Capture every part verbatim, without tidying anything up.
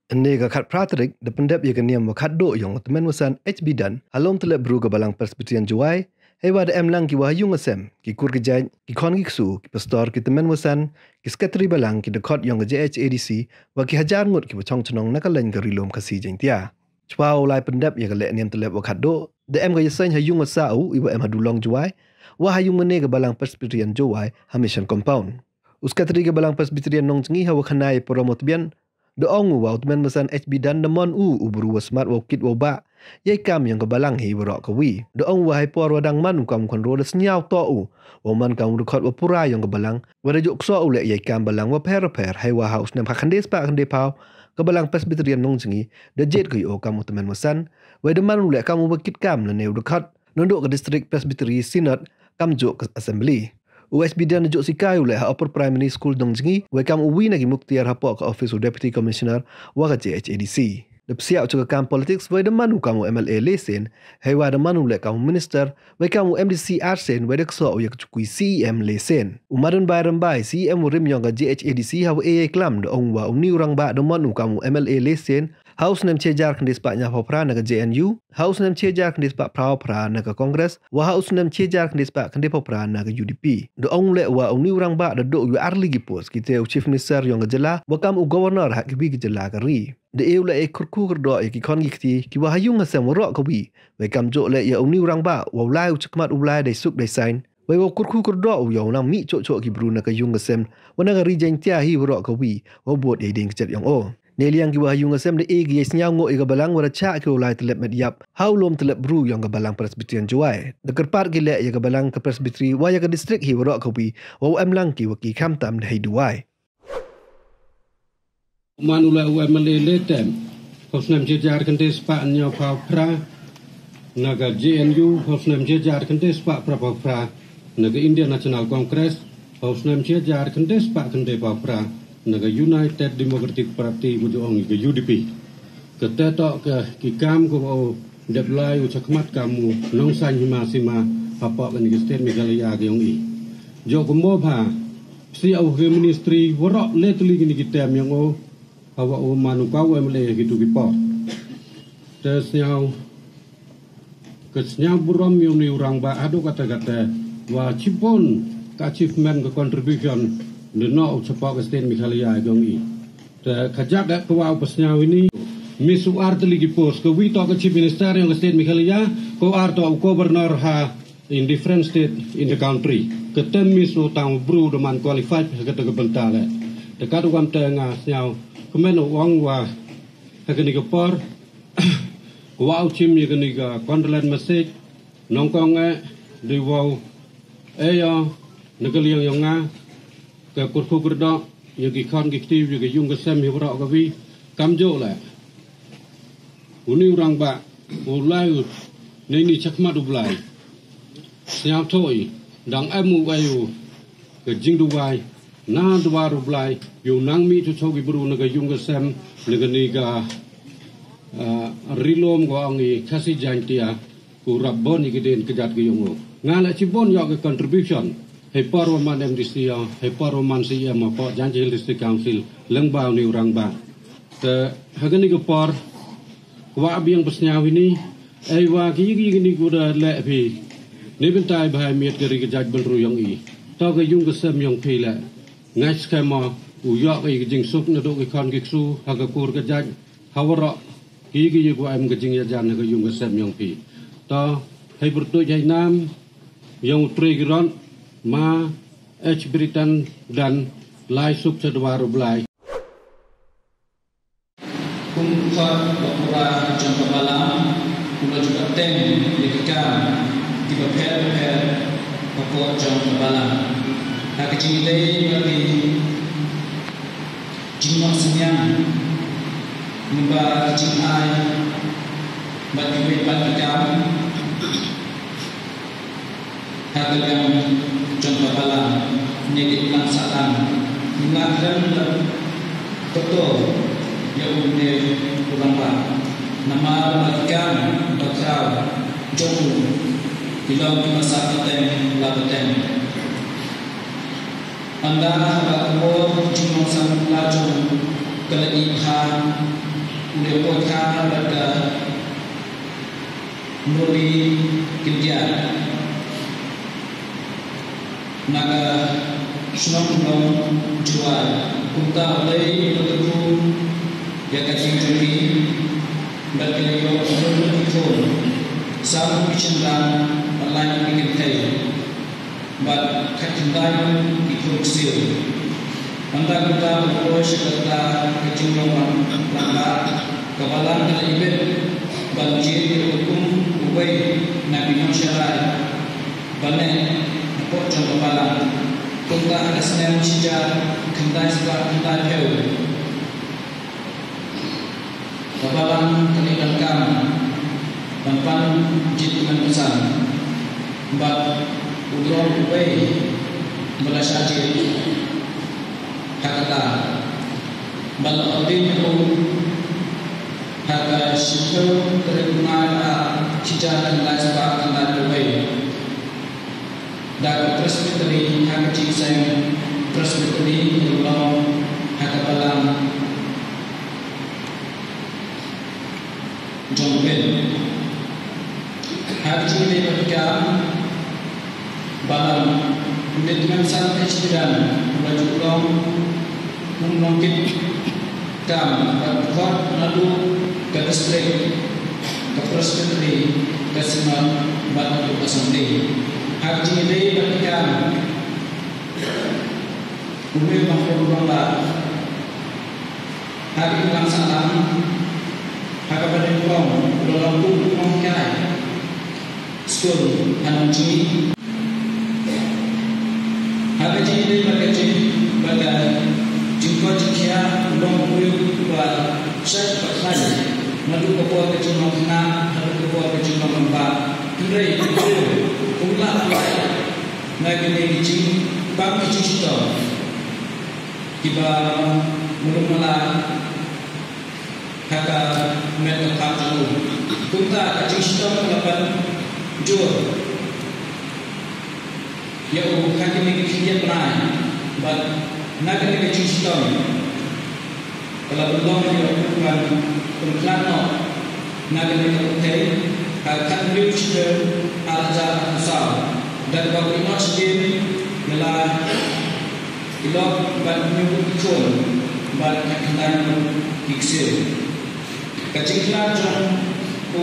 Hynne ka khatphra tarik da pyndep ïa ka niam wa khatduh yong u tymmen wa san H B Dunn ha lum tylep bru ka Balang Presbyterian Jowai, heiwa da em lang ki wa ha ïung ha sem, ki kur ki jait, ki khon ki ksu, ki pastor, ki tymmen wa san, ki sekretari balang, ki dkhot yong ka J H A D C, wa ki hajar ngut ki wa chong chnong na ka leng ka Ri Lum Khasi Jaiñtia. Chwa u lai pyndep ïa ka leh niam tylep wa khatduh, da em ka ïaseng ha ïung wa sah u, i wa em ha Dulong Jowai, wa ha ïung mane ka Balang Presbyterian Jowai ha Mission Compound. U sekretari ka Balang Presbyterian Nongjngi, ha wa khana ïa parom wa tbian, da ong u wa u tymmen wa san H B Dunn da man u u bru wa smat, wa u kit wa u bah ïa i kam yong ka Balang hi waroh kawi. Da ong u wa ha i por wa dang man u kam u khynroo da sñiaw toh u wa u man kam u dkhot wa pura yong ka Balang, wa da ju ksoh u leh ïa i kam Balang wa pher wa pher, heiwa ha u snem khatkhyndai spah khyndai phaw ka Balang Presbyterian Nongjngi da jied ka ïa u kam u tymmen wa san, wei da man u leh kam u wa kit kam lane u dkhot naduh ka District Presbytery Synod kamjooh ka Assembly. U H B Dunn da ju sikai u leh ha Upper Primary School Nongjngi, wei kam uwi na ki muktiar hapoh ka office u Deputy Commissioner wa ka J H A D C. Da psiah u cha ka kam politics, wei da man u kam u M L A lai sien, heiwa da man u leh kam u minister, wei kam u M D C ar sien, wei da ksoh u ïa ka chuki C E M lai sien. U Madan Bai Rymbai, C E M wa rim yong ka J H A D C, ha wa e ïa i klam, da ong u wa uni u rangbah da man u kam u M L A lai sien ha u snem shi hajar khyndai spah hynñiaw phaw phra na ka J N U, ha u snem shi hajar khyndai spah phra phra na ka Congress, wa ha u snem shi hajar khyndai spah khyndai phaw phra na ka U D P. Da ong u leh wa uni u rangbah da duh ïa arli ki post, kitei u Chief Minister yong ka jylla, wa kam u Governor ha kiwi ki jylla ka ri. Da e u leh ïa i kyrkhu kyrdoh ïa ki khon ki kti, ki wa ha ïung ha sem waroh kawi, wei kamjooh leh ïa uni u rangbah, wa u lai u chakhmat u Blai da i suk da i sain, wei wa u kyrkhu kyrdoh u ïa u nang mih chuh chuh ki bru na ka ïung ka sem wa na ka Ri Jaiñtia hi waroh kawi, wa u bud ïa i dieng ka jait yong u. Neiliang ki wa ha ïung ha sem da e ki ïa i sñiaw nguh ïa ka Balang wa da chah ki wa u lai tylep met ïap ha u lum tylep bru yong ka Balang Presbyterian Jowai. Da kyrpad ki leh ïa ka Balang, ka Presbytery wa ïa ka district hi waroh kawi, wa u em lang ki wa ki khamtam da hei duwai. Man u leh u M L A lai tem, ha u snem shi hajar khyndai spah hynñiaw phaw phra na ka J N U, ha u snem shi hajar khyndai spah phra phaw phra na ka Indian National Congress, ha u snem shi hajar khyndai spah khyndai phaw phra na ka United Democratic Party, ba ju ong ïa ka U D P. Kata toh ka ki kam ka wa u dep lai u chakhmat kam u nongsaiñ hima sima hapoh kani ka state Meghalaya ka yong i. Jooh kumba pha psiah u ha ka ministry waroh lai tylli kini ki tem yong u, ha wa u man u ka u M L A ha kitu ki por. Te sñiaw, ka sñiaw burom yong uni u rangbah haduh katta katta, wa chibun ka achievement, ka contribution da noh u chapoh ka state Meghalaya ka yong i. Te ka jaka ka wa u pynsñiaw ini, mih u ar tylli ki post, kawi toh ka Chief Minister yong ka state Meghalaya, ka u ar toh u Governor ha in different state in the country. Kata mih u tang u bru da man qualified ha kata ka bynta leh. Te katwa kam te nga sñiaw kmen u ong wa ha kani ka por, ka wa u chim ïa kani ka condolence message, nongkong eh, dei wa u, eh ïa, na ka liang yong nga, ka kyrkhu kyrdoh ïa ki khon ki kti, ïa ka ïung ka sem hi waroh kawi, kamjooh leh uni u rangbah u lai u, neini chakhmat u Blai. Sñiawthooh i, dang em u ei u ka jingduwai na dwar u Blai, ïa u nang mih chuh chuh ki bru na ka ïung ka sem, na kani ka, ah, Ri Lum ka wa ong i Khasi Jaiñtia, u rap bun ïa ki dien ka jait ka yong u. Nga leh chibun ïoh ka contribution, hei por wa man M D C ïa, hei por wa man C E M hapoh Jaintia Hills District Council, lyngba uni u rangbah. Te ha kani ka por, ka wa biang pynsñiaw ini, ei wa ki, ki, kini ku da leh phi, ni bynta i bha i miat ka ri ka jait bynriew yong i. Toh ka ïung ka sem yong phi leh, ngai skhem mo, u ïoh ka i ka jingsuk naduh ki khon ki ksu, ha ka kur ka jait, ha waroh ki, ki, ki wa em ka jingïajan ha ka ïung ka sem yong phi. Toh, hei pyrtuid hei nam yong u trei ki rot, ma H. Britain Dunn, lai suk cha dwar u Blai. Kum u khot wa pura jong ka Balang, u la ju bteng ïa ki kam kiba pher bapher hapoh jong ka Balang. Ha ka jingïadei bad ki jingnoh synñiang lyngba ki jingai bad kiwei pat ki kam ha ka liang jong ka Balang, ne ki nang sah lang, nga khlem da kyntu ïa une u rangbah, namar ba ki kam ba khraw jong u ki long kiba sah bteng la bteng. Ynda haba ka bor jingnongsynshar jong u ka la ïeh bha, Ïa ka Poitha bad ka Noli Kyndiah na ka shnong Umnong Jowai. Kumta U Blei u la kyrkhu ïa ka jingim jong ki bad ki la ïoh ki khun, san ngut ki shynrang, lai ngut ki kynthei bad khatkhyndai ngut ki khun ksiew. Ynda kumta u la poi sha kata ka jinglong rangbah, ka balang ka la ibit ban jied ïa u kum uwei na ki nongshakri ba neh hapoh jong ka balang. Kumta ha ka snem shi hajar khyndai spah khyndai phew, ka balang ka la ïoh donkam ban pan jingkmen basan bad u la long uwei ba la shah jied ha kata, bad la ordain ïa u ha ka shiphew tarik u bnai ba ar, shi hajar khyndai spah khyndai phew wei, da ka Presbytery ha ka jingseng Presbytery ka la long ha ka balang jong U Blei. Ha ka jingïadei bad ka balang, u Dei Tymmen San H. Tidan u la ju long u nongkit kam bad u khot naduh ka district, ka presbytery, ka synod bad naduh ka assembly. Ha ka jingïadei bad ka kam, u mih bang u bang ba ha ka imlang sahlang, ha kaba nyngkong u la long u nonghikai skul ha Nongjngi. Ha ka jingïadei bad ka jing, bad ka jingkoit jingkhiah, u long uwei uba shait bad khlaiñ naduh ka por ka jinglong khynnah haduh ka por ka jinglong rangbah. Hynrei u la pynlait na kine ki jing, bang ki jingshitom kiba mluh mala ha ka met ka phad jong u. Kumta ka jingshitom ka la pynjur ïa u ha kine ki khyndiat bnai, bad na kane ka jingshitom ka la pynlong ïa u ban pynkhlad noh na kane ka pyrthei ha ka khathynriew Shiphrang ar hajar arphew saw. Da kaba u ïehnoh shadien ïa la ki lok bad hynñiew ngut ki khun bad khatkhyndai ngut ki ksiew. Ka jingkhlad jong u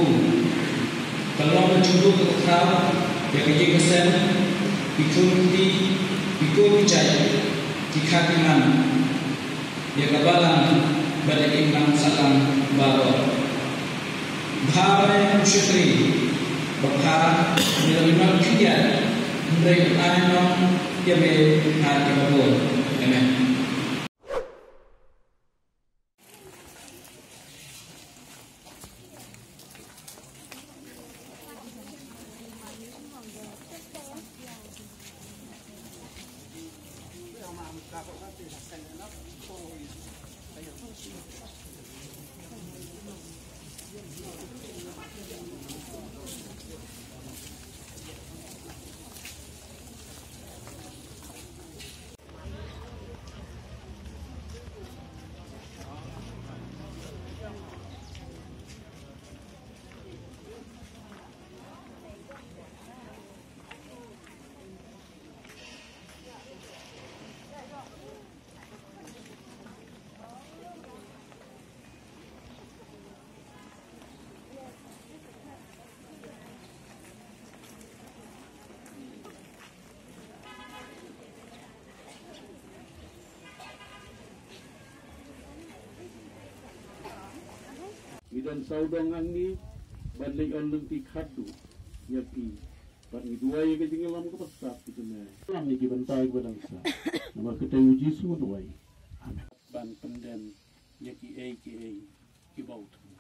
ka long ka jingduh kaba khraw ïa ka ïing ka sem, ki khun ki kti, ki kur ki jait, ki kha ki man, ïa ka balang bad ïa ka imlang sahlang baroh. Bha me u shakri babha, me la ïoh khyndiat, hynrei ai nong ïa me ha kiba bun. Amen. Ngi don sawdong hangne ban leit ïoh lynti khatduh ïa phi. Bad ngi duwai ïa ka jingïalam kaba stad ki jong me. Lam ïa ki bynta kiba dang sah. Namar kata u Jisu ngi duwai. Amen. Ban pyndem ïa kiei kiei kiba u thmu.